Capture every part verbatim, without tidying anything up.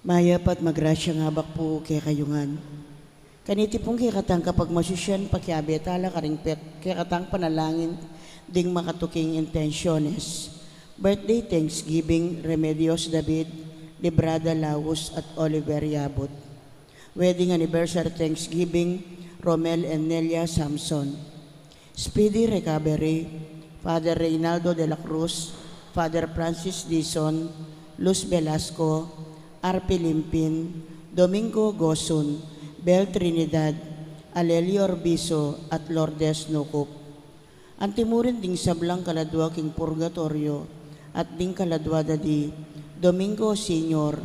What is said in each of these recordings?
Mayap at magrasyang abak pu kekayu ngan. Kaniti pung kekatang kapagmasusyan, pakiabe tala karing pek-, kekatang panalangin ding makatuking intensyones. Birthday thanksgiving, Remedios David, Librada Laus at Oliver Yabut. Wedding anniversary thanksgiving, Romel and Nelia Samson. Speedy recovery, Father Reynaldo de la Cruz, Father Francis Dizon, Luz Velasco, Arpi Limpin, Domingo Gosun, Bel Trinidad, Alelio Orbizo, at Lourdes Nucup. Anti mu rin ding sablang kaladua king purgatoryo, at ding kaladua da di Domingo Senior,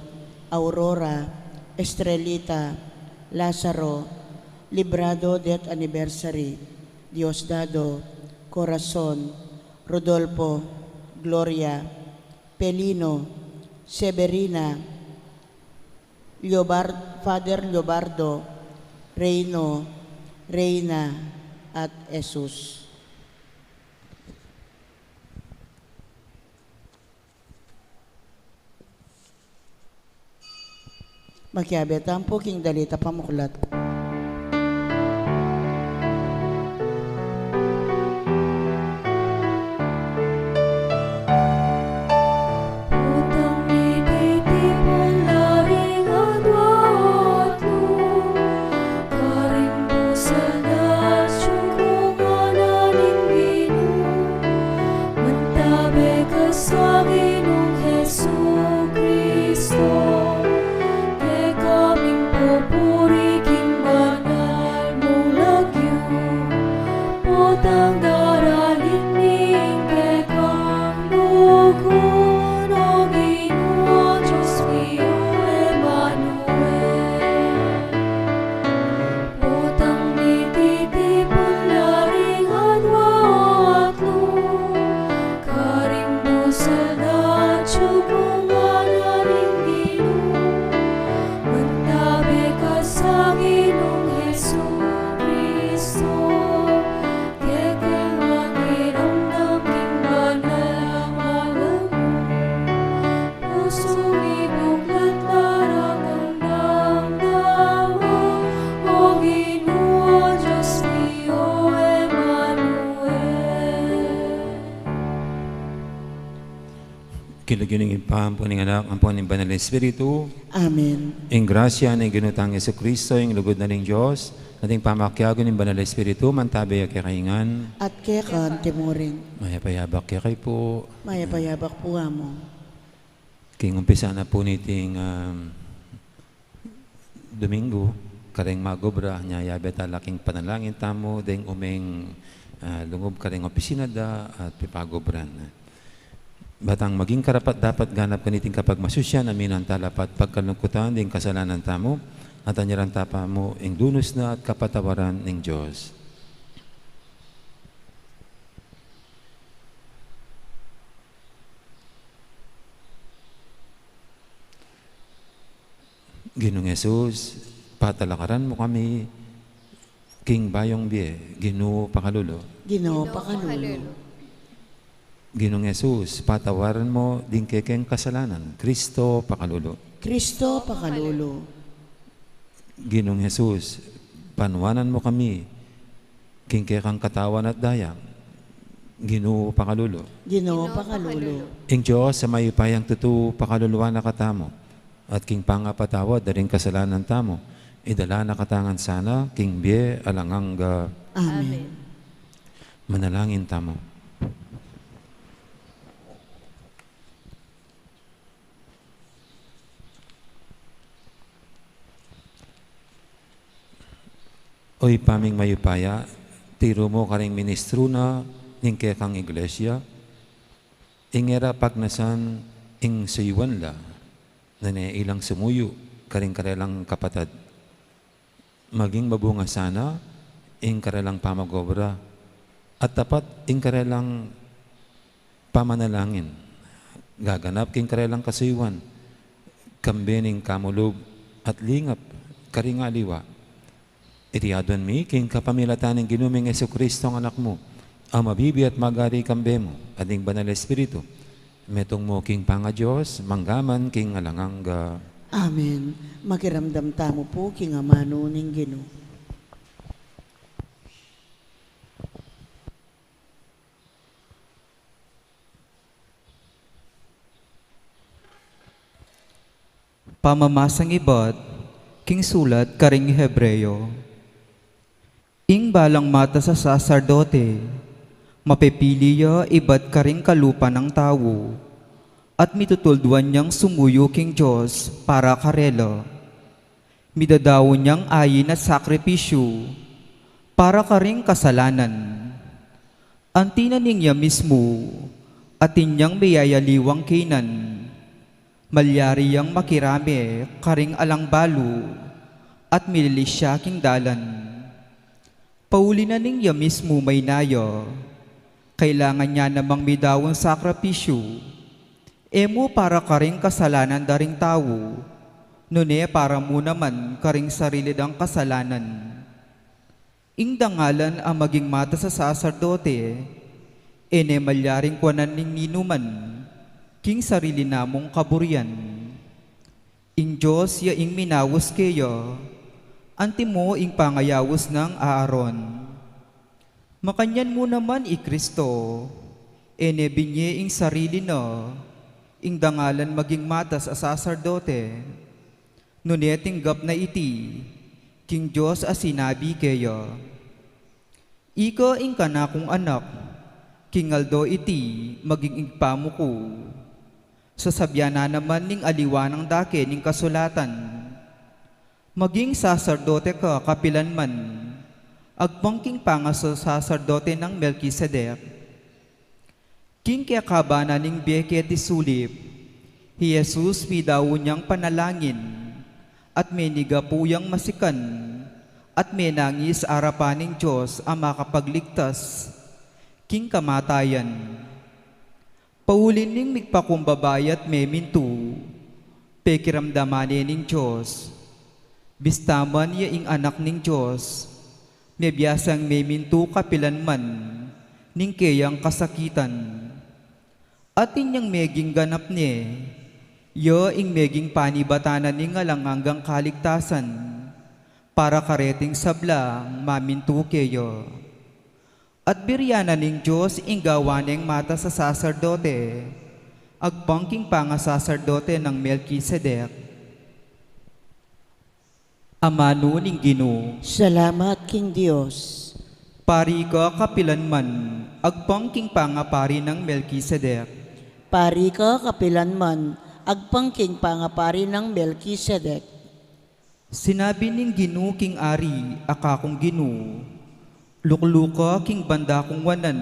Aurora, Estrelita, Lazaro, Librado death anniversary, Diosdado, Corazon, Rodolfo, Gloria, Pelino, Severina, Leobar-, Father Leobardo, Reino, Reina, at Jesus. Makiabe tamu pu king dalita pamuklat. Potang mititipun la ring adwa at lu, karing pusal da at sungkungan na ning Ginu, mantabe ka sa Ginung Jesucristo, keka ming pupuri king banal mung lagyu. Potang daralin ning kekang lukun, O Ginu, Dios mi, O Emmanuel. Potang mititipun la ring adwa at lu, karing pusal da at sungkungan na ning Ginu, mantabe ka sa Ginung Jesucristo, kekeng makiramdam king banal a malagyu. Pusu mi buklat la rang damdaman, O Ginu, Dios mi, O Emmanuel. King lagyu ning Ibpa, ampo ning Anak, ampo ning Banal Espiritu. Amen. Ing grasya ning Ginu tang Jesucristo, ing lugud na ning Dios, at ing pamakiabe ning Banal Espiritu, mantabe ya kekayu ngan. At keka mu rin. Mayap a yabak kekayu pu. Mayap a yabak pu, Among. King umpisa na pu niting, um, Domingo, kareng mag-obra, nya yabe tala king panalangin tamu deng umeng, ah, lungub kareng opisina da at pipag-obran. Batang maging karapat-dapat ganap kaniting kapagmasusyan, aminan tala pa at pagkalungkutan ding kasalanan tamu, at anyaran tamu ing dunus na at kapatawaran ning Dios. Ginung Jesus, patalakaran mu kami king bayung bie, Ginu pakalulu. Ginu pakalulu. Ginung Jesus, patawaran mu ding kekeng kasalanan, Kristo pakalulu. Kristo pakalulu. Ginung Jesus, panuanan mu kami king kekang katawan at daya, Ginu pakalulu. Ginu pakalulu. Ing Dios a mayupayang tutu pakaluluan na katamu, at king pangapatawad da ring kasalanan tamu, idala na katamu ngan sana king bie alang angga. Amen. Manalangin tamu. O Ibpa ming mayupaya, tiru mu karing ministru na ning kekang iglesia, ing e ra pagnasan ing suyuan la, nune ilang sumuyu karing karelang kapatad. Maging mabunga sana ing karelang pamag-obra, at tapat ing karelang pamanalangin, gaganap king karelang kasuyuan, kambe ning kamulub at lingap karing aliwa. Iti aduan mi king kapamilatan ning Ginu ming Jesucristo, ing Anak mu, a mabibie at magari kambe mu at ning Banal Espiritu, metung mu king pangaDios, mangga man king alang angga. Amen. Makiramdam tamu pu king amanu ning Ginu. Pamamasang ibat king sulat karing Hebreo. Ing balang matas a saserdote, mapepili ya ibat karing kalupa nang tau, at mitutulduan yang sumuyu king Dios para karela. Midadaun yang ain at sakripisyu para karing kasalanan. Anti na ning ya mismu, atin yang meyayaliwang kenan. Malyari yang makirame karing alang balu at mililis ya king dalan. Pauli na ning ya mismu maynaya, kailangan ya namang midaun sakripisyu, e mu para karing kasalanan da ring tau, nune para mu naman karing sarili dang kasalanan. Ing dangalan a maging matas a saserdote, e ne malyaring kuanan ning ninuman king sarili namung kaburian. Ing Dios ya ing minaus keya, antimo ing pangayaus nang Aaron. Makanyan mu naman i Cristo, e ne binie ing sarili na, ing dangalan maging matas a saserdote. Nune tinggap na iti king Dios a sinabi keya, "Ika ing kanakung anak, king aldo iti maging Ibpa mu ku." Sasabian na naman ning aliwa nang dake ning kasulatan, "Maging saserdote ka kapilan man, agpang king pangasaserdote nang Melkisedek." King kekaba na ning bie keti sulip, hi Jesus midaun yang panalangin, at menigapu yang masikan, at menangis arapan ning Dios a makapagligtas king kamatayan. Pauli ning migpakumbaba ya't memintu, pekiramdaman ne ning Dios. Bista man ya ing Anak ning Dios, mebiasang memintu kapilan man ning keyang kasakitan. Atin yang meging ganap ne, ya ing meging panibatan na ning alang anggang kaligtasan para kareting sablang mamintu keya. At birian na ning Dios ing gawan neng matas a saserdote, agpang king pangasaserdote nang Melkisedek. Amanu ning Ginu. Salamat king Dios. Pari ka kapilan man, agpang king pangapari nang Melkisedek. Pari ka kapilan man, agpang king pangapari nang Melkisedek. Sinabi ning Ginu king ari a kakung Ginu, "Lukluka king banda kung wanan,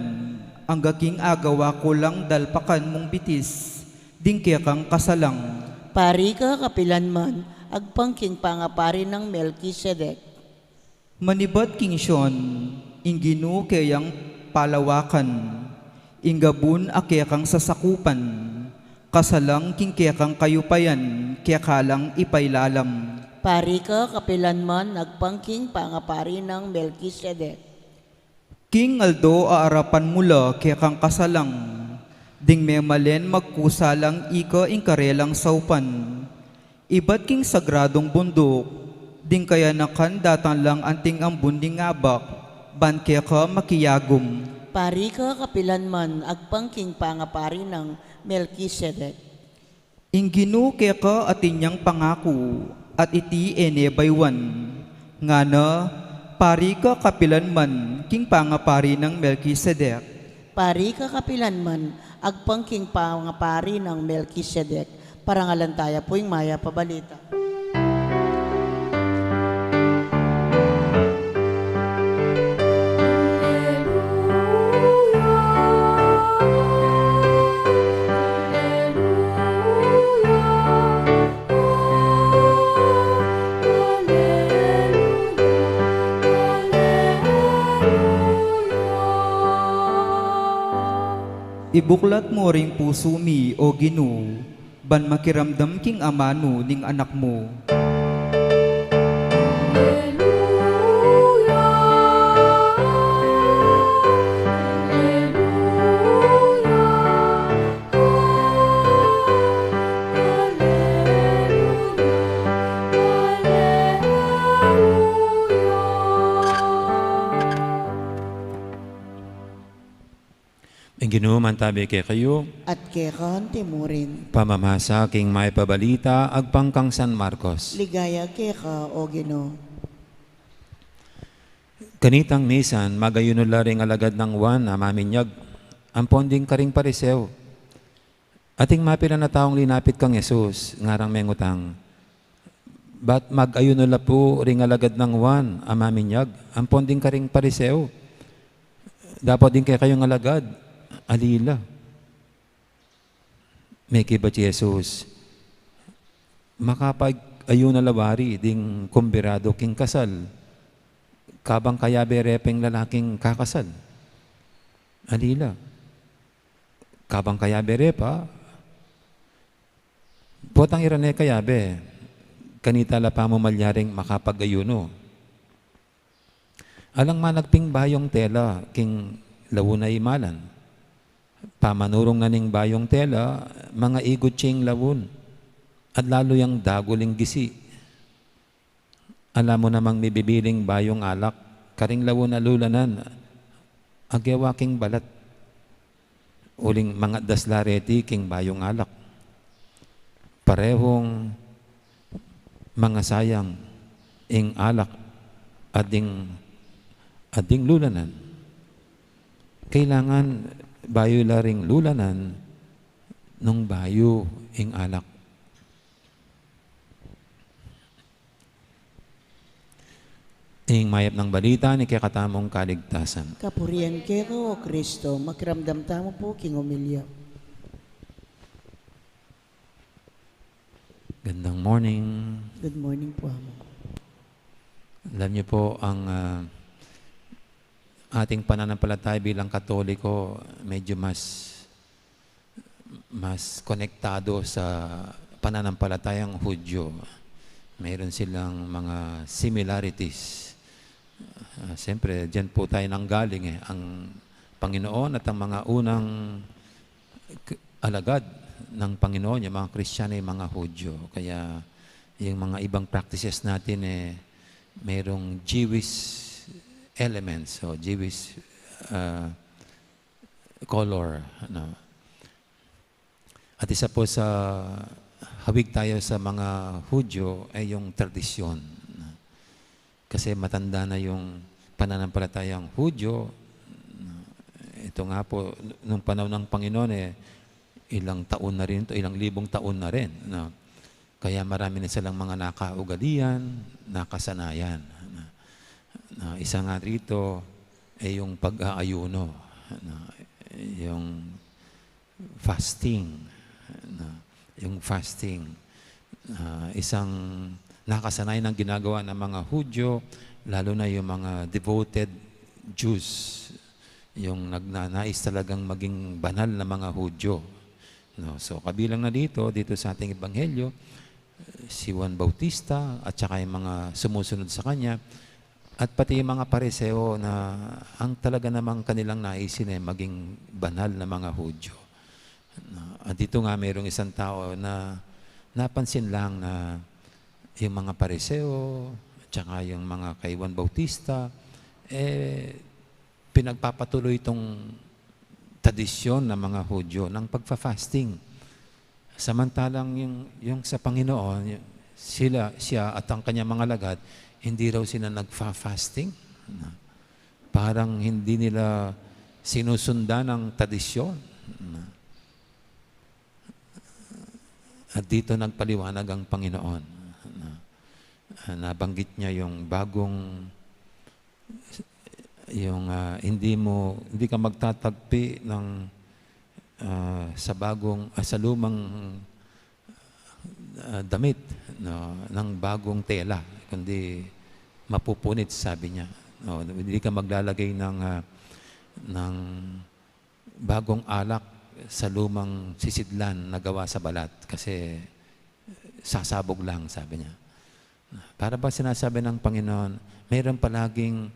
angga king agawa ku lang dalpakan mung bitis ding kekang kasalang." Pari ka kapilan man, agpang king pangapari nang Melkisedek. Manibat king Sion, ing Ginu keyang palawakan, ing gabun a kekang sasakupan, kasalang king kekang kayupayan, keka lang ipailalam. Pari ka kapilan man, agpang king pangapari nang Melkisedek. King aldo a arapan mu la kekang kasalang, ding memalen magkusa lang ika ing karelang saupan. Ibat king sagradung bunduk, ding kayanakan datang lang anting ambun ning abak, ban keka makiyagum. Pari ka kapilan man, agpang king pangapari nang Melkisedek. Ing Ginu keka atin yang pangaku, at iti e ne baywan. Ngana, pari ka kapilan man king pangapari nang Melkisedek. Pari ka kapilan man, agpang king pangapari nang Melkisedek. Parangalan taya pu ing mayap a balita. Ibuklat mu ring pusu mi, O Ginu, ban makiramdam king amanu ning Anak mu. Ginu mantabi kekayu. At keka antimurin. Pamamasa king Mayap a Balita agpang kang San Marcos. Ligaya keka, O Ginu. Kanitang misan, mag-ayuno la ring alagad nang Juan a Maminyag ampon ding karing Pariseo. Ating mapilan a taung linapit kang Jesus, ngarang mengutang, "Bat mag-ayuno la pu ring alagad nang Juan a Maminyag ampon ding karing Pariseo? Dapot ding kekayung alagad, ali la." Mekibat i Jesus, "Makapag-ayuno la wari ding kumbidado king kasal, kabang kayabe re pa ing lalaking kakasal? Ali la. Kabang kayabe re pa, potang ira ne kayabe, kanita la pamumalyaring makapag-ayuno. Alang managping bayung tela king laun a imalan. Pamanurung na ning bayung tela, mangaigut ya ing laun, at lalu yang dagul ing gisi. Ala mu namang mibibiling bayung alak karing laun a lulanan a gewa king balat, uling mangatdas la reti king bayung alak. Parehung mangasayang ing alak at ding, at ding lulanan. Kailangan bayu la ring lulanan nung bayu ing alak." Ing mayap nang balita ning kekatamung kaligtasan. Kapurian keka, O Kristo. Makiramdam tamu pu king omilya. Gandang morning. Good morning po, Amo. Alam niyo po, ang, ah, ating pananampalataya bilang Katoliko, medyo mas, mas konektado sa pananampalatayang Hudyo. Mayroon silang mga similarities. Ah, siyempre, diyan po tayo nanggaling eh. Ang Panginoon at ang mga unang k-, alagad ng Panginoon, yung mga Kristiyano, yung mga Hudyo. Kaya yung mga ibang practices natin, eh, merong Jewish elements o Jewish, ah, color, ano. At isa po sa hawig tayo sa mga Hudyo ay yung tradisyon. Kasi matanda na yung pananampalatayang Hudyo. Ito nga po, nung panahon ng Panginoon, eh, ilang taon na rin ito, ilang libong taon na rin, no? Kaya marami na silang mga nakaugalian, nakasanayan, no? Na isa nga rito ay yung pag-aayuno, no? Yung fasting, no? Yung fasting, ah, isang nakasanay ng ginagawa ng mga Hudyo, lalo na yung mga devoted Jews, yung nagnanais talagang maging banal na mga Hudyo, no? So, kabilang na dito, dito sa ating ebanghelyo, si Juan Bautista at saka yung mga sumusunod sa kanya, at pati yung mga Pariseo na ang talaga namang kanilang naisin ay maging banal na mga Hudyo. No? At dito nga mayroong isang tao na napansin lang na yung mga Pariseo at saka yung mga kay Juan Bautista, eh, pinagpapatuloy itong tradisyon ng mga Hudyo ng pagfa-fasting. Samantalang yung, yung sa Panginoon, sila, siya at ang kanyang mga alagad, hindi raw sila nagfa-fasting. Na parang hindi nila sinusundan ang tradisyon. Na, at dito nagpaliwanag ang Panginoon. Na, nabanggit niya yung bagong yung, ah, hindi mo, hindi ka magtatagpi ng, ah, sa bagong, ah, sa lumang, ah, damit, no, ng bagong tela, kundi mapupunit, sabi niya. No, hindi ka maglalagay ng, ah, ng bagong alak sa lumang sisidlan na gawa sa balat kasi sasabog lang, sabi niya. Para ba sinasabi ng Panginoon, mayroon palaging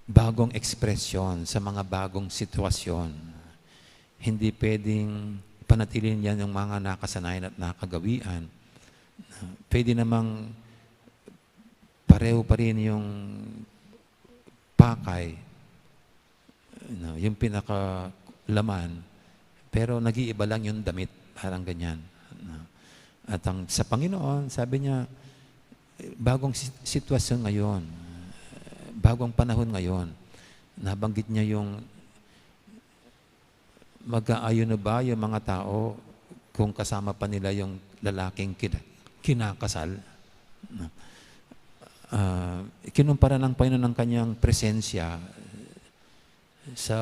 bagong ekspresyon sa mga bagong sitwasyon. Hindi pwedeng panatilin yan yung mga nakasanayan at nakagawian. Pwede namang pareho pa rin yung pakay, no, yung pinakalaman, pero nag-iiba lang yung damit, parang ganyan, no? At ang sa Panginoon, sabi niya, bagong si-, sitwasyon ngayon, bagong panahon ngayon. Nabanggit niya yung mag-aayon na ba yung mga tao kung kasama pa nila yung lalaking kina-, kinakasal? No? Ah, kinumpara ng Panginoon ang kanyang presensya sa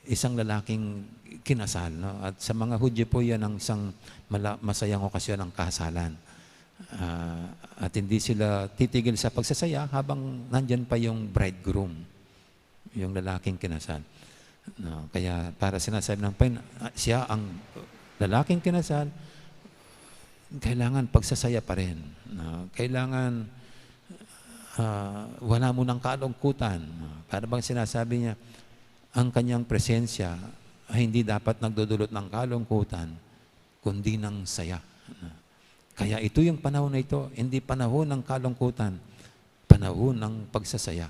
isang lalaking kinasal, no? At sa mga Hudyo po, yan ang isang mala-, masayang okasyon ng kasalan. Ah, at hindi sila titigil sa pagsasaya habang nandyan pa yung bridegroom, yung lalaking kinasal. No? Kaya para sinasabi ng Panginoon, ah, siya ang lalaking kinasal, kailangan pagsasaya pa rin. No? Kailangan, ah, wala munang kalungkutan. No? Para bang sinasabi niya, ang kanyang presensya ay hindi dapat nagdudulot ng kalungkutan, kundi ng saya. No? Kaya ito yung panahon na ito, hindi panahon ng kalungkutan, panahon ng pagsasaya.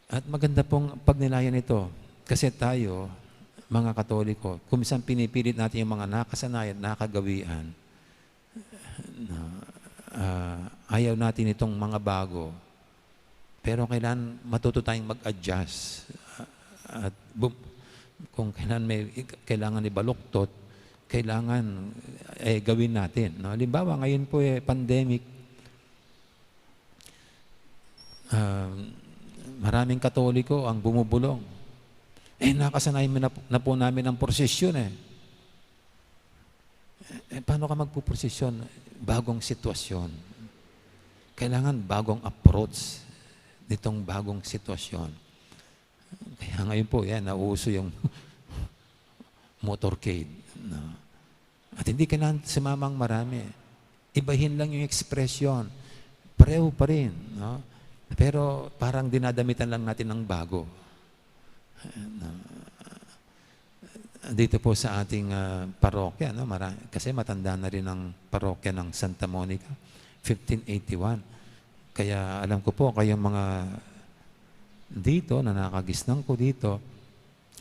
At maganda pong pagnilayan ito. Kasi tayo, mga Katoliko, kung minsan pinipilit natin yung mga nakasanayan at nakagawian, na, ah, ayaw natin itong mga bago. Pero kailangan matuto tayong mag-adjust. At bum-, kung kailangan may, kailangan ibaluktot, kailangan, eh, gawin natin, no? Halimbawa, ngayon po, eh, pandemic, ah, maraming Katoliko ang bumubulong. Eh, nakasanayan na, na po namin ang prosesyon, eh. Eh, paano ka magpuprosesyon? Bagong sitwasyon. Kailangan bagong approach nitong bagong sitwasyon. Kaya ngayon po, yan, nauuso yung motorcade. No? At hindi kailangan sumamang marami. Ibahin lang yung ekspresyon. Pareho pa rin. No? Pero parang dinadamitan lang natin ng bago. No? Dito po sa ating, ah, parokya, no? Mara-, kasi matanda na rin ang parokya ng Santa Monica, fifteen eighty-one. Kaya alam ko po, kayong mga dito, na nakagisnan ko dito,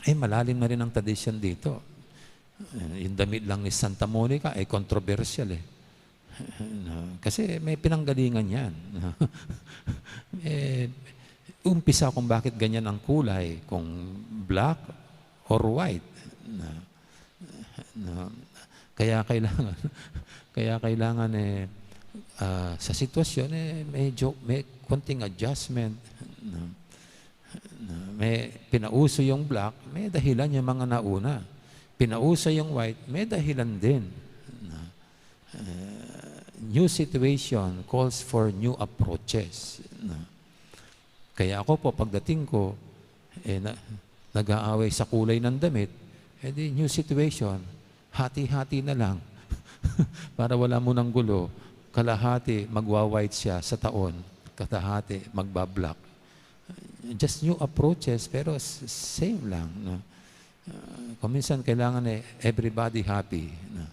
eh, malalim na rin ang tradisyon dito. Eh, yung damit lang ni Santa Monica, eh, controversial, eh. No, kasi may pinanggalingan yan. Eh, umpisa kung bakit ganyan ang kulay, kung black or white. No, no. Kaya kailangan, kaya kailangan, eh, ah, sa sitwasyon, eh, medyo may konting adjustment. No? Na may pinauso yung black, may dahilan yung mga nauna. Pinauso yung white, may dahilan din. Na, eh, new situation calls for new approaches. Na, kaya ako po, pagdating ko, eh, na, nag-aaway sa kulay ng damit, eh di new situation, hati-hati na lang. Para wala munang gulo, kalahati magwa-white siya sa taon, kalahati magba-black. Just new approaches, pero s-, same lang, no? Ah, kung minsan kailangan, eh, everybody happy, no?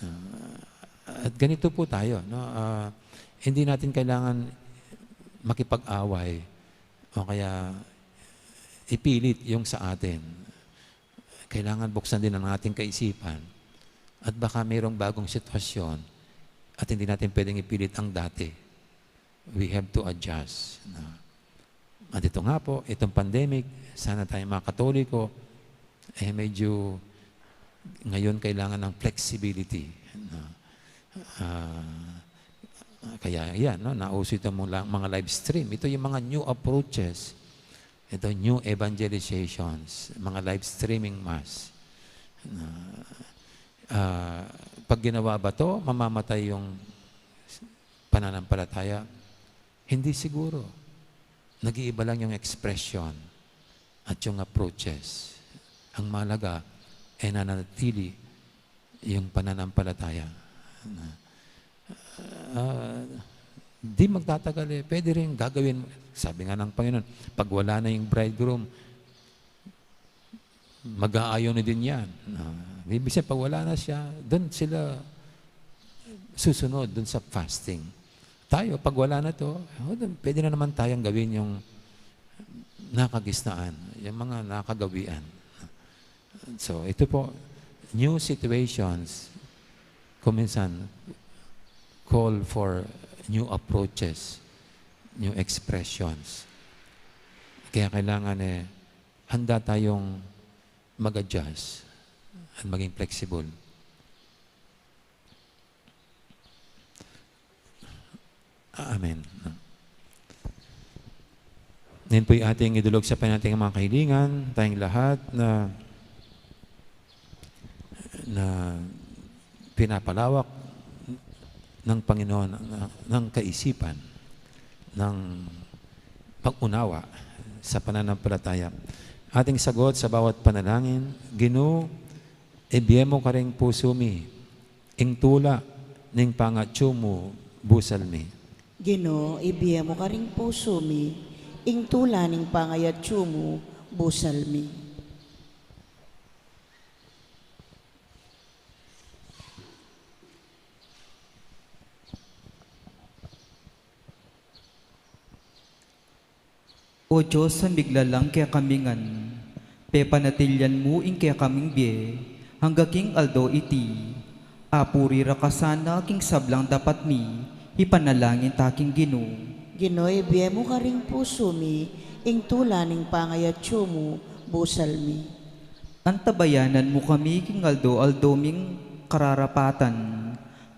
Ah, at ganito po tayo, no? Ah, hindi natin kailangan makipag-away o kaya ipilit yung sa atin. Kailangan buksan din ang ating kaisipan at baka mayroong bagong sitwasyon at hindi natin pwedeng ipilit ang dati. We have to adjust, no? At ito nga po, itong pandemic, sana tayo mga Katoliko, eh, medyo ngayon kailangan ng flexibility, no? Ah, kaya yan, no? Nauso itong mga, mga live stream. Ito yung mga new approaches. Ito, new evangelizations, mga live streaming mass. No? Ah, pag ginawa ba to, mamamatay yung pananampalataya? Hindi siguro. Nag-iiba lang yung expression at yung approaches. Ang mahalaga, eh, nananatili yung pananampalataya. Na, ah, di magtatagal eh. Pwede rin gagawin, sabi nga ng Panginoon, pag wala na yung bridegroom, mag-aayon na din yan. Ah, ibig sabihin, pag wala na siya, dun sila susunod, dun sa fasting. At tayo, pag wala na 'to, pwede na naman tayong gawin yung nakagisnaan, yung mga nakagawian. So, ito po, new situations, kuminsan, call for new approaches, new expressions. Kaya kailangan, eh, handa tayong mag-adjust at maging flexible. Amen. Ngayon po'y ating idulog sa Panginoon ating mga kahilingan, tayong lahat na, na pinapalawak ng Panginoon ng, ng kaisipan, ng pag-unawa sa pananampalataya. Ating sagot sa bawat panalangin, Ginu, ibie mu karing pusu mi ing tula ning pangatyu mu busal mi. Ginu, ibie mu karing pusu mi ing tula ning pangatyu mu busal mi. O Dios a miglalang kekami ngan, pepanatilian mu ing kekaming bie angga king aldo iti. Apuri ra ka sana king sablang dapat mi ipanalangin ta king Ginu. Ginu, ibie mu karing pusu mi ing tula ning pangatyu mu busal mi. Antabayanan mu kami king aldo-aldo ming kararapatan,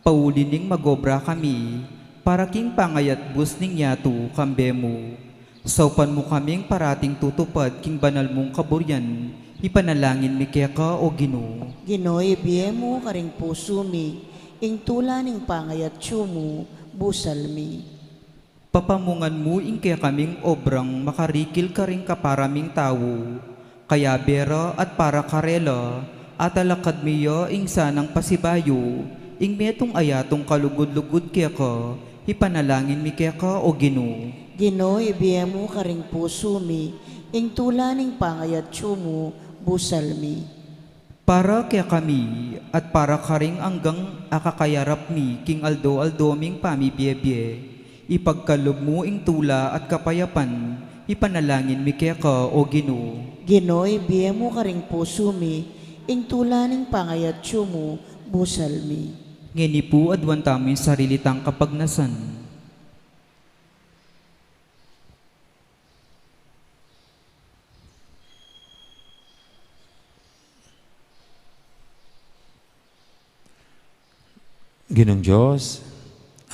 pauli ning mag-obra kami para king pangatbus ning yatu kambe mu. Saupan mu kaming parating tutupad king banal mung kaburian, ipanalangin mi keka, o Ginu. Ginu, ibie mu karing pusu mi ing tula ning pangatyu mu busal mi. Papamungan mu ing kekaming obrang makarikil karing kapara ming tau, kayabe ra at para karela, atalakad mi ya ing sanang pasibayu, ing metung a yatung kalugud-lugud keka, ipanalangin mi keka, o Ginu. Ginu, ibie mu karing pusu mi ing tula ning pangatyu mu busal mi. Para kekami at para karing anggang akakayarap mi king aldo-aldo ming pamibie-bie, ipagkalub mu ing tula at kapayapan, ipanalangin mi keka, o Ginu. Ginu, ibie mu karing pusu mi ing tula ning pangatyu mu busal mi. Ngeni pu, aduan tamu ing sarili tang kapagnasan. Ginung Dios,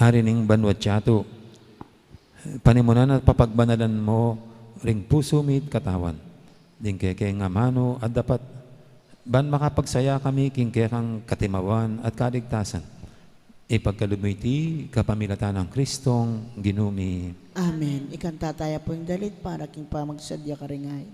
Ari ning banua't yatu, panimunan at papagbanalan mu ring pusu mi't katawan ding kekeng amanu at dapat, ban makapagsaya kami king kekang katimawan at kaligtasan. Ipagkalub mu iti kapamilatan nang Kristong Ginu mi. Amen. Ikanta taya pu ing dalit para king pamagsadya karing gayu.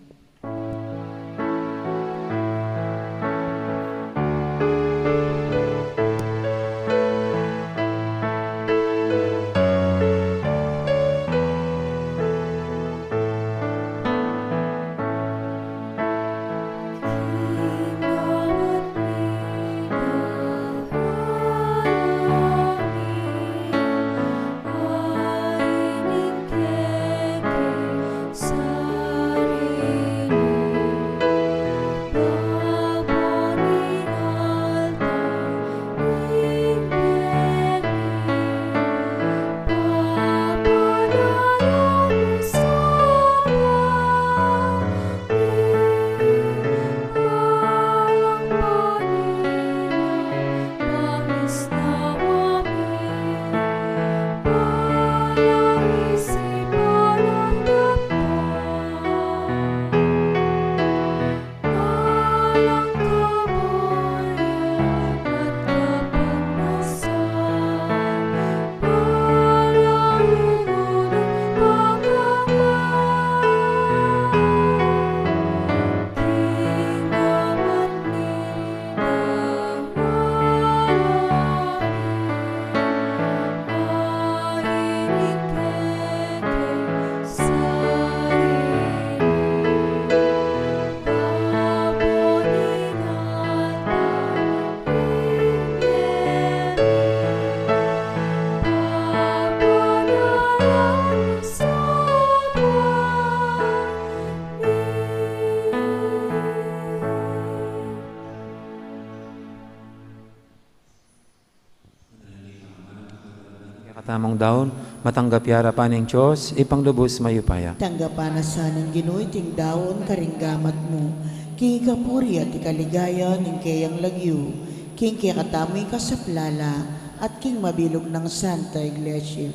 Katamung daun, matanggap ya arapan ning Dios, Ibpang lubus mayupaya. Tanggapan na sa ning Ginu iting daun karing gamat mu, king ikapuri at ikaligaya ning keyang lagyu, king kekatamung ikasaplala, at king mabilug nang Santa Iglesia.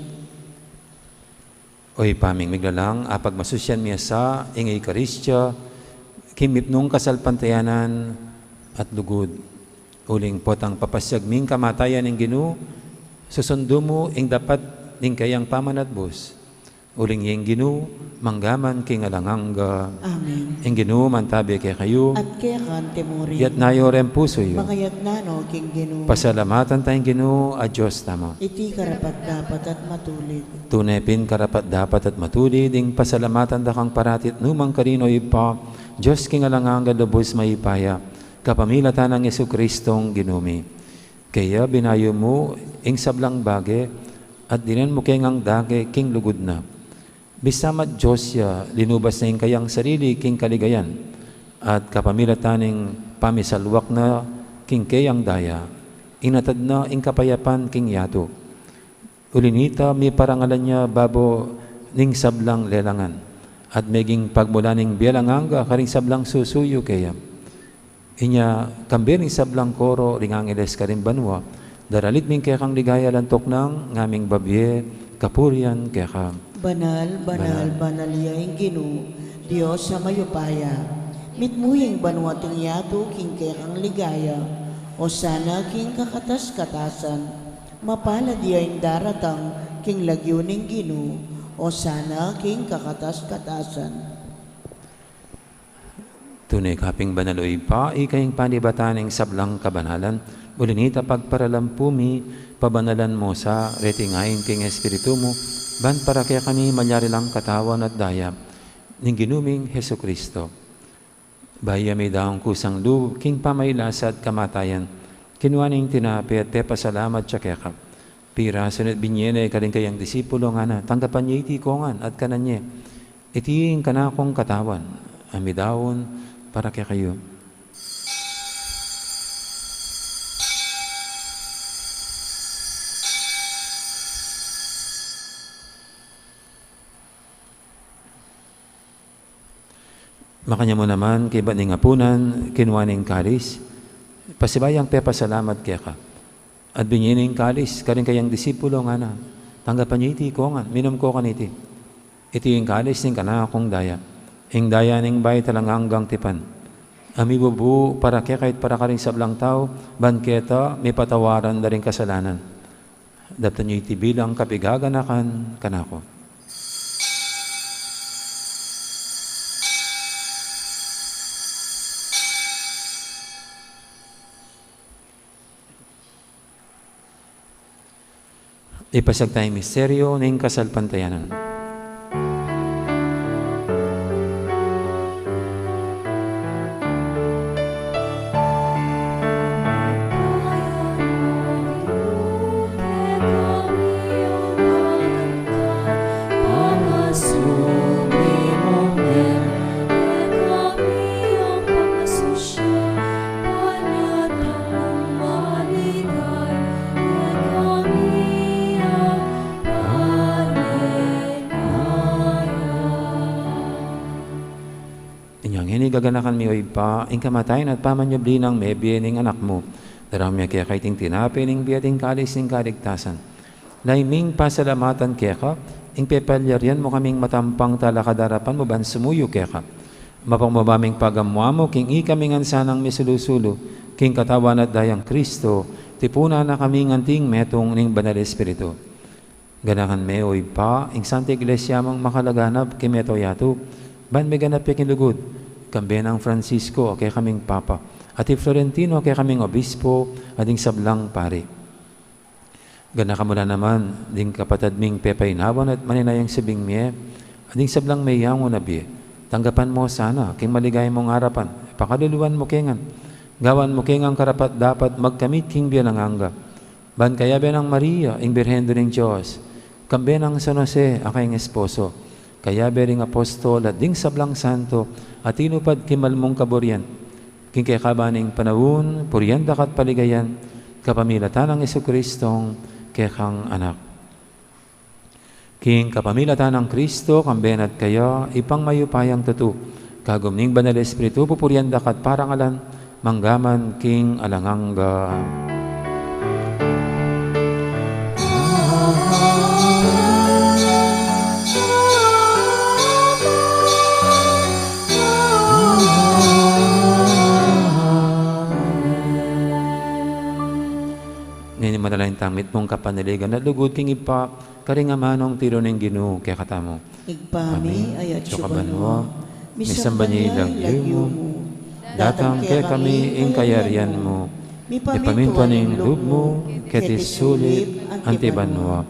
O Ibpa ming miglalang, apagmasusyan mi sa ing Eukaristia, king mipnung kasalpantayanan at lugud. Uling potang papasyag ming kamatayan ning Ginu, susundu mu ing dapat ning keyang pamanatbus. Uling ing Ginu, mangga man king alang angga. Amen. Ing Ginu, mantabi kekayu. At keka mu rin. Itas yu reng pusu yu. Makatas no king Ginu. Pasalamatan taya ing Ginu, a Dios tamu. Iti karapat-dapat at matulid. Tune pin karapat-dapat at matulid, ing pasalamatan da kang parati at nu man karin, o Ibpa, Dios king alang angga, lubus mayupaya, kapamilatan nang Jesucristong Ginu mi. Kaya binayu mu ing sablang bage, at dinan mu keng dage king lugud na. Bisa man Dios ya, linubas na ing kayang sarili king kaligayan, at kapamilatan ning pamisalwak na king keyang daya, inatad na ing kapayapan king yatu. Uli nita, miparangalan ya babo ning sablang lelangan, at meging pagmulan ning bie alang angga karing sablang susuyu keya. Inya, kambe ring sablang koro ring angeles karing banua, daralit mi ing kekang ligaya, lantok nang ngaming babie kapurian keka. Banal, banal, banal, banal ya ing Ginu, Dios a mayupaya. Mitmu ya ing banua at ing yatu king kekang ligaya. Osana king kakatas-katasan. Mapalad ya ing daratang king lagyu ning Ginu. Osana king kakatas-katasan. Tune ka pin banal, o Ibpa, ika ing panibatan ning sablang kabanalan. Uli nita, pagparalampu mi, pabanalan mu sa reti ngan king Espiritu mu, ban para kekami malyari lang katawan at daya ning Ginu ming Jesucristo. Bayu ya midaun kusang lub king pamaglasa at kamatayan, kinua ne ing tinape at pepasalamat ya keka. Pirasu ne at binie ne karing kayang disipulo, ngana, tanggapan ye iti kongan at kanan ye. Iti ing kanakung katawan, a midaun para kekayu. Makanyan mu naman, kaybat ning apunan, kinua ne ing kalis, pasibayu yang pepasalamat keka. At binie ne ing kalis karing kayang disipulo, ngana, tanggapan ye iti kongan, minum ko kaniti. Iti ing kalis ning kanakung daya, ing daya ning bayu at alang anggang tipan, a mibubu para keka at para karing sablang tau, ban keta mipatawaran da ring kasalanan. Daptan yu iti bilang kapigaganakan kanaku. Ipasiag taya ing misteryu ning kasalpantayanan. Inyang ini gaganakan mi, o Ibpa, ing kamatayan at pamanyubli nang mebie ning Anak mu. Daraun mi keka iting tinape ning bie at ing kalis ning kaligtasan. Lalu ming pasalamatan keka, ing pepalyarian mu kaming matampang talakad king arapan mu ban sumuyu keka. Mapagmabaming pagamuan mu, king ikami ngan sanang misulu-sulu king katawan at dayang Kristo, tipunan na kami ngan king metung ning Banal Espiritu. Ganakan me, o Ibpa, ing Santa Iglesia mung makalaganap king mabilug a yatu, ban miganap ya king lugud, kambe nang Francisco a kekaming Papa, at i Florentino a kekaming Obispo, at ding sablang pari. Ganakan mu la naman ding kapatad ming pepainawan at maninayang subling mie, at ding sablang meyangu na bie. Tanggapan mu sana king maligaya mung arapan, pakaluluan mu ke ngan, gawan mu ke ngan karapat-dapat magkamit king bie alang angga. Ban kayabe nang Maria, ing Birhen Indu ning Dios, kambe nang San Jose a kayang esposo, kayabe ring apostol at ding sablang santo a tinupad king mal mung kaburian, king kekaban ning panaun, purian da ka at paligayan, kapamilatan nang Jesucristong kekang Anak. King kapamilatan nang Kristo, kambe na at kaya, Ibpang mayupayang tutu, kagum ning Banal Espiritu, pupurian da ka at parangalan, mangga man king alang angga. Ngeni manalangin tang mitmung kapanaligan at lugud king Ibpa, karing amanung tiru ning Ginu kekatamu. Ibpa mi, atsu ka banua, misamban ya ing lagyu mu. Datang kekami ing kayarian mu. Mipamintuan ing lub mu, keti sulip anti banua.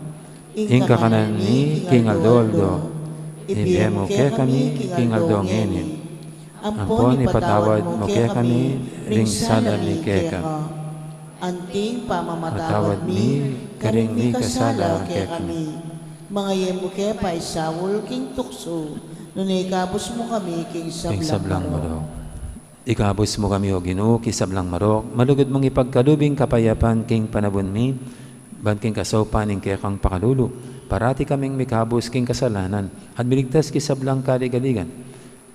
Ing kakanan mi king aldo-aldo, ibie mu kekami king aldo ngeni. Ampon ipatawad mu kekami ring sala mi keka, anting pamamatawad mi karing mikasala kekami. Manga e mu ke paisaul king tuksu, nune ikabus mu kami king sablang marok. Ikabus mu kami, O Ginu, king sablang marok, malugud mung ipagkalub ing kapayapan king panabun mi, ban king kasaupan ning kekang pakalulu, parati kaming mikabus king kasalanan, at miligtas king sablang kaligaligan.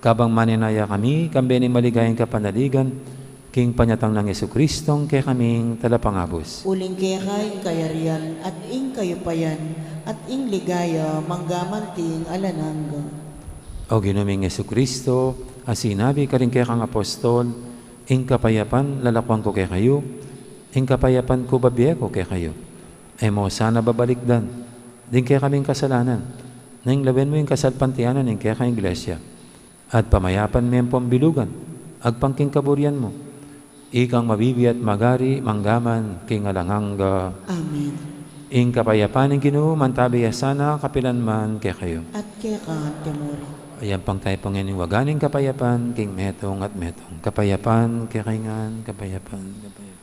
Kabang manenaya kami, kambe ning maligayang kapanaligan, king panyatang nang Jesucristong kekaming Talapangabus. Uling keka ing kayarian, at ing kayupayan, at ing ligaya, mangga man king alang angga. O Ginu ming Jesucristo, a sinabi karing kekang apostol, Ing kapayapan lalakuan ku kekayu, ing kapayapan ku babie ku kekayu. E mu sana babalikdan ding kekaming kasalanan, nune lawen mu ing kasalpantayanan ning kekang Iglesia. At pamayapan me ampong bilugan, agpang king kaburian mu. Ikang mabibie at magari, mangga man king alang angga. Amen. Ing kapayapan ning Ginu, mantabi ya sana, kapilan man kekayu. At keka mu rin. Ayampang tamu pu ngening waga ning kapayapan, king metung at metung. Kapayapan, kekayu ngan, kapayapan, kapayapan.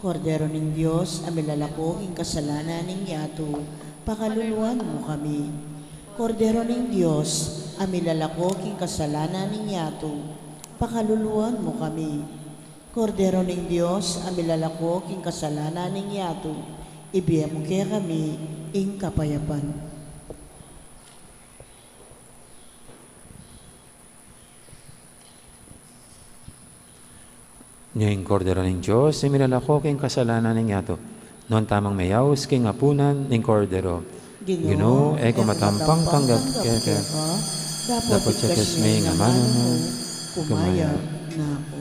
Kordero ning Dios, a milalako king kasalanan ning yatu, pakaluluan mu kami. Kordero ning Dios, a milalako king kasalanan ning yatu, pakaluluan mu kami. Kordero ning Dios, a milalako king kasalanan ning yatu, ibie mu kekami ing kapayapan. Nya ing Kordero ning Dios, a milalako king kasalanan ning yatu. Nuan tamung meyaus king apunan ning Kordero. Ginu, e ku matampang tanggap keka, dapot ikasme ing amanu mu, kumayap na ku.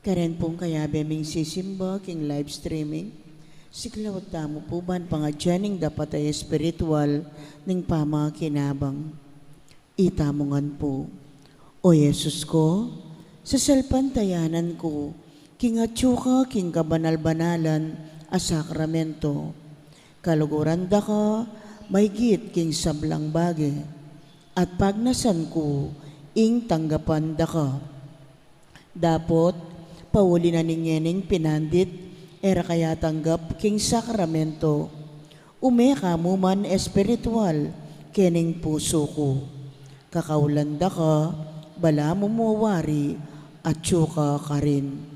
Karen pung kayabe ming sisimba king live streaming, siklaud tamu pu ban pangadyan ing dapat a espiritual ning pamakinabang. Itamu ngan pu. O Jesus ko, sasalpantayanan ku king atyu ka king kabanal-banalan a sakramento. Kaluguran da ka maygit king sablang bage, at pagnasan ku ing tanggapan da ka. Dapot, pauli na ning ngening pinandit, e ra ka yatanggap king sakramento, ume ka mu man espiritual kening pusu ku. Kakaulan da ka, balamu mu wari, atyu ka karin.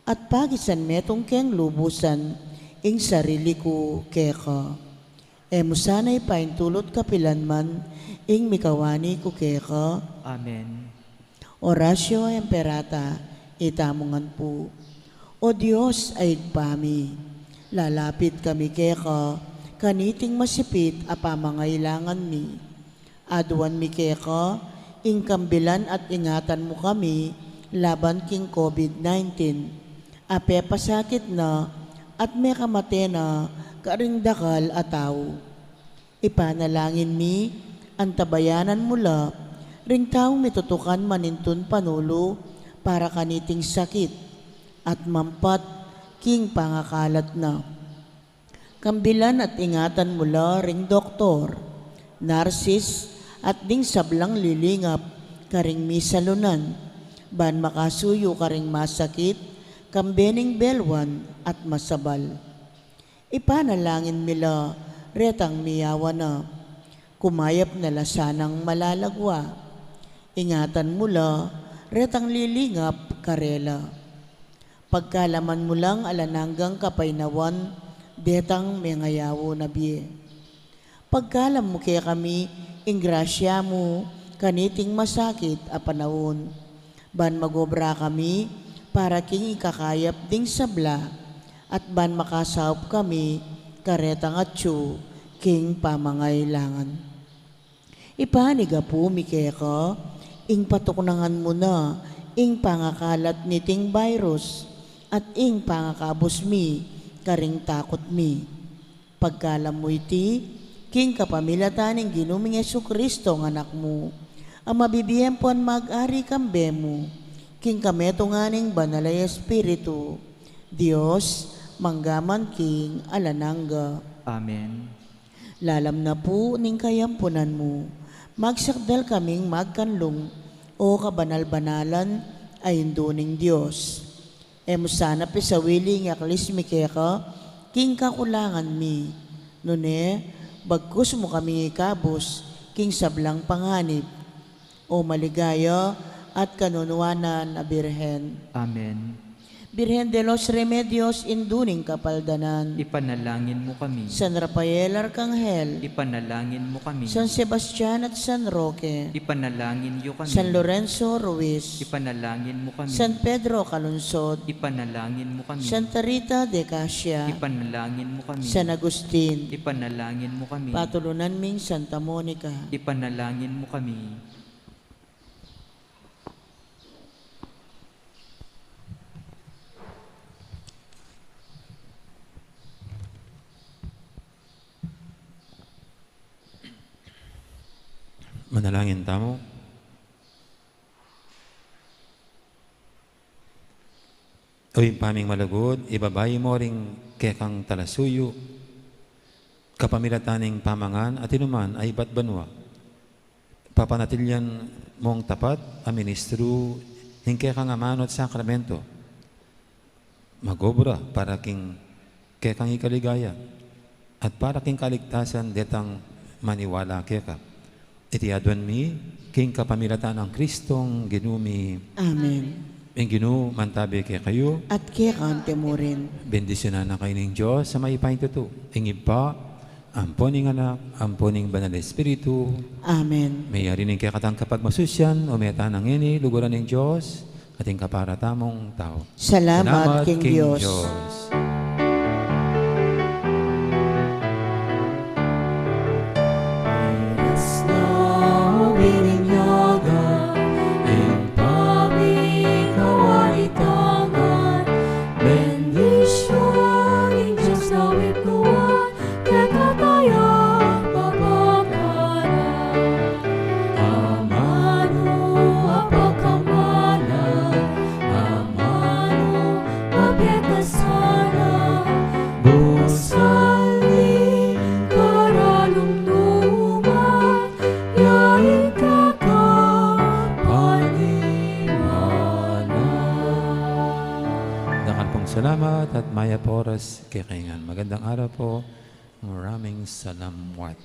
At pagisan metung keng lubusan ing sarili ku keka. E mu sana ipaintulut kapilan man ing mikawani ku keka. Amen. Oratio Imperata, itamu ngan pu. O Dios a Ibpa mi, lalapit kami keka kaniting masipit a pamangailangan mi. Aduan mi keka ing kambilan at ingatan mu kami laban king COVID nineteen a pepasakit na at mekamate na karing dakal a tau. Ipanalangin mi, antabayanan mu la ring taung mitutukan manintun panulu para kaniting sakit at mampat king pangakalat na. Kambilan at ingatan mu la ring doktor, narsis, at ding sablang lilingap karing misalunan, ban makasuyu karing masakit, kambe ning belwan at masabal. Ipanalangin mi la retang miyawa na, kumayap na la sanang malalagwa. Ingatan mu la retang lilingap karela. Pagkalaman mu lang alang anggang kapaynawan detang mengayawan a bie. Pagkalam mu kekami ing grasya mu kaniting masakit a panaun, ban magobra kami para king ikakayap ding sabla, at ban makasaup kami karetang atyu king pamangailangan. Ipanigapu mi keka ing patuknangan mu na ing pangakalat niting virus at ing pangakabus mi karing takut mi. Pagkalam mu iti king kapamilatan ning Ginu ming Jesucristo a Anak mu, a mabibie ampon mag-ari kambe mu king kametungan ning Banal a Espiritu, Dios, mangga man king alang angga. Amen. Lalam na pu ning kayampunan mu, magsakdal kaming magkanlung, O kabanal-banalan a Indu ning Dios. E mu sana pisawili ing aklis mi keka king kakulangan mi, nune bagkus mu kaming ikabus king sablang panganib. O maligaya at kanunuanan a Birhen. Amen. Birhen de los Remedios, Indu ning Kapaldanan. Ipanalangin mu kami. San Rafael Arkanghel. Ipanalangin mu kami. San Sebastian at San Roque. Ipanalangin yu kami. San Lorenzo Ruiz. Ipanalangin mu kami. San Pedro Calungsod. Ipanalangin mu kami. Santa Rita de Casia. Ipanalangin mu kami. San Agustin. Ipanalangin mu kami. Patulunan ming Santa Monica. Ipanalangin mu kami. Manalangin tamu. O Ibpa ming malugud, ibabai mu ring kekang talasuyu, kapamilatan ning pamangan at inuman a ibat banua, papanatilian mung tapat a ministru ning kekang amanu at sakramento, magobra para king kekang ikaligaya at para king kaligtasan detang maniwala keka. Iti aduan mi king kapamilatan nang Kristong Ginu mi. Amen. Ing Ginu mantabi kekayu. At keka mu rin. Bendisyunan na kayu ning Dios a mayupayang tutu, ing Ibpa, ampo ning Anak, ampo ning Banal a Espiritu. Amen. Meyari ning kekatang kapagmasusian, o meta na ngeni, luguran ning Dios, at ing kapara tamung tau. Salamat king Dios. Oras na bininyagan, ing pamikawani tang Salamat at mayap a oras kekanyan. Magandang araw po. Maraming salamat.